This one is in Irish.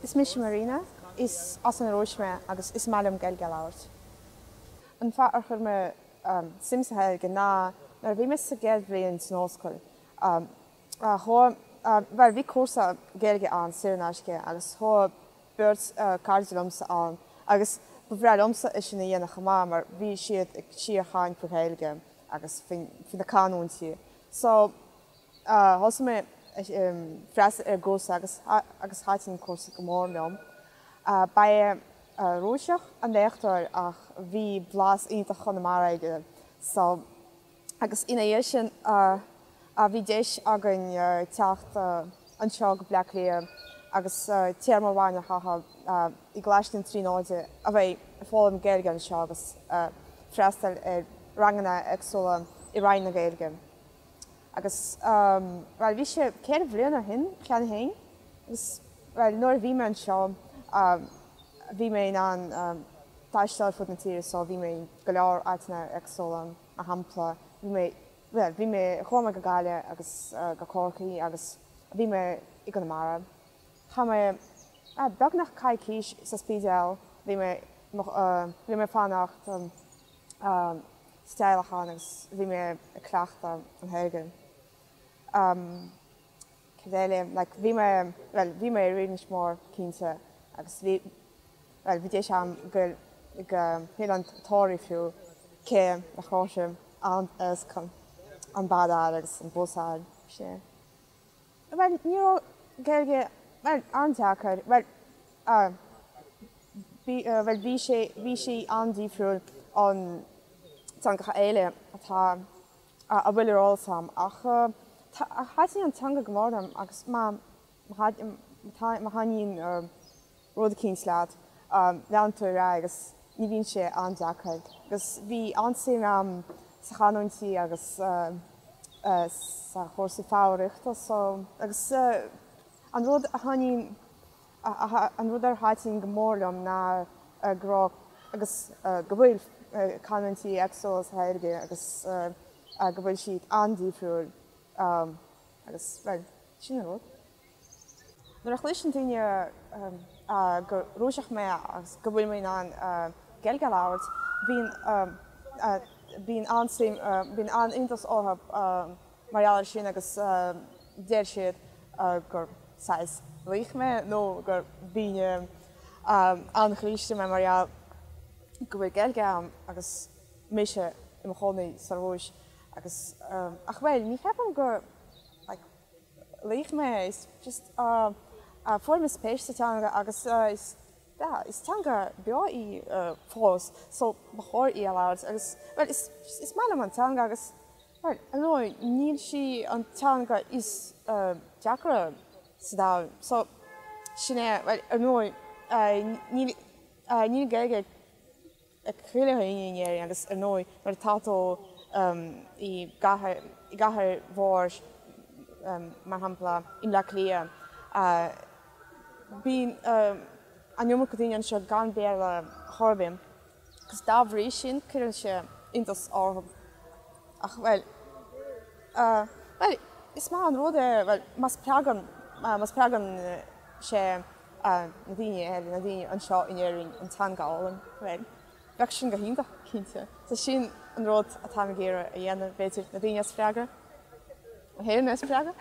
Is mise Marina, is as an Rúis mé agus is maith liom Gaeilge a labhairt. An fáth ar chuir mé suim sa Ghaeilge ná nuair a bhí mé sa gcéad bhliain san ollscoil, chuaigh, bhuel bhí cúrsa Gaeilge ann saor in aisce agus chuaigh beirt cairde liomsa ann agus ba bhreá liomsa é sin a dhéanamh chomh maith mar bhí siad ag síor-chaint faoi Ghaeilge agus faoi na canúintí. So, thosaigh mé ag freastal ar an gcúrsa agus agus thaitin an cúrsa go mór liom. Ba é Rúiseach an léachtóir ach bhí blas iontach Chonamara aige so agus ina dhiaidh sin bhí deis againn teacht anseo go Bleá Cliath agus téarma amháin a chaitheamh i gColáiste na Tríonóide a bheith ag foghlaim Gaeilge anseo agus freastal ar ranganna éagsúla i Roinn na Gaeilge. Agus, bhuel, bhí sé 4 bhliain ó shin cheana féin agus, bhuel, nuair a bhí mé anseo bhí mé in ann taisteal ar fud na tíre so bhí mé i go leor áiteanna éagsúla, mar shampla, bhí mé, bhuel, bhí mé, chuaigh mé go Gaillimh agus go Corcaigh agus bhí mé i gConamara. Chaith mé beagnach coicís sa Spidéal, bhí mé, bhí mé ag fanacht sa teaghlach ann agus bhí mé ag cleachtadh an Ghaeilge. Cad eile, like bhí mé, bhuel bhí mé ar Inis Mór cinnte agus bhí, bhuel bhí deis agam goil go hOileán Thoraí fiú, cé nach raibh sé an-éasca an bád a fháil agus an bus a fháil, sin é. Bhuel, ní raibh Gaeilge, bhuel, an-deacair, bhuel, bhí, bhuel, bhí sé, bhí sí an-difriúil ón teangacha eile atá, a bhfuil ar eolas agam ach tá, thaitin an teanga go mór liom agus má, má thaitníonn rud eicínt leat, leanann tú ar aghaidh agus ní bhíonn sé an-deacair. Agus bhí an-suim agam sa chanúintí agus sa chúrsaí foghraíochta so agus an rud a thaitníonn, an rud ar thaitin go mór liom ná go raibh agus go bhfuil canúintí éagsúla sa Ghaeilge agus go bhfuil siad an-difriúil agus, bhuel, sin an rud. Nuair a chloiseann daoine gur Rúiseach mé agus go bhfuil mé in ann Gaeilge a labhairt, bíonn bíonn an-suim, bíonn an-iontas orthu mar gheall air sin agus deir siad gur saghas laoch mé nó gur duine an-chliste mé mar gheall go bhfuil Gaeilge agam agus mise i mo chónaí sa Rúis agus ach bhuel ní cheapaim gur like laoch mé, is just fuair mé spéis sa teanga agus is yeah is teanga beo í fós so ba chóir í a labhairt agus bhuel is is maith liom an teanga agus bhuel ar ndóigh níl sí an teanga is deacra sa domhan so sin é bhuel ar ndóigh níl níl Gaeilge ag chuile dhuine in Éirinn agus ar ndóigh nuair atá tú i gcathair, i gcathair mhór mar shampla i mBleá Cliath, bíonn an iomarca daoine anseo gan Béarla chor ar bith agus dá bhrí sin cuireann sé iontas orthu. Ach bhuel, bhuel is maith an rud é, bhuel má spreagann, má spreagann sé na daoine eile, na daoine anseo in Éirinn an teanga a fhoghlaim, bhuel, bheadh sin go hiontach, cinnte. So sin an rud atáim ag iarraidh a dhéanamh, b'fhéidir, na daoine a spreagadh, na hÉireannaigh a spreagadh.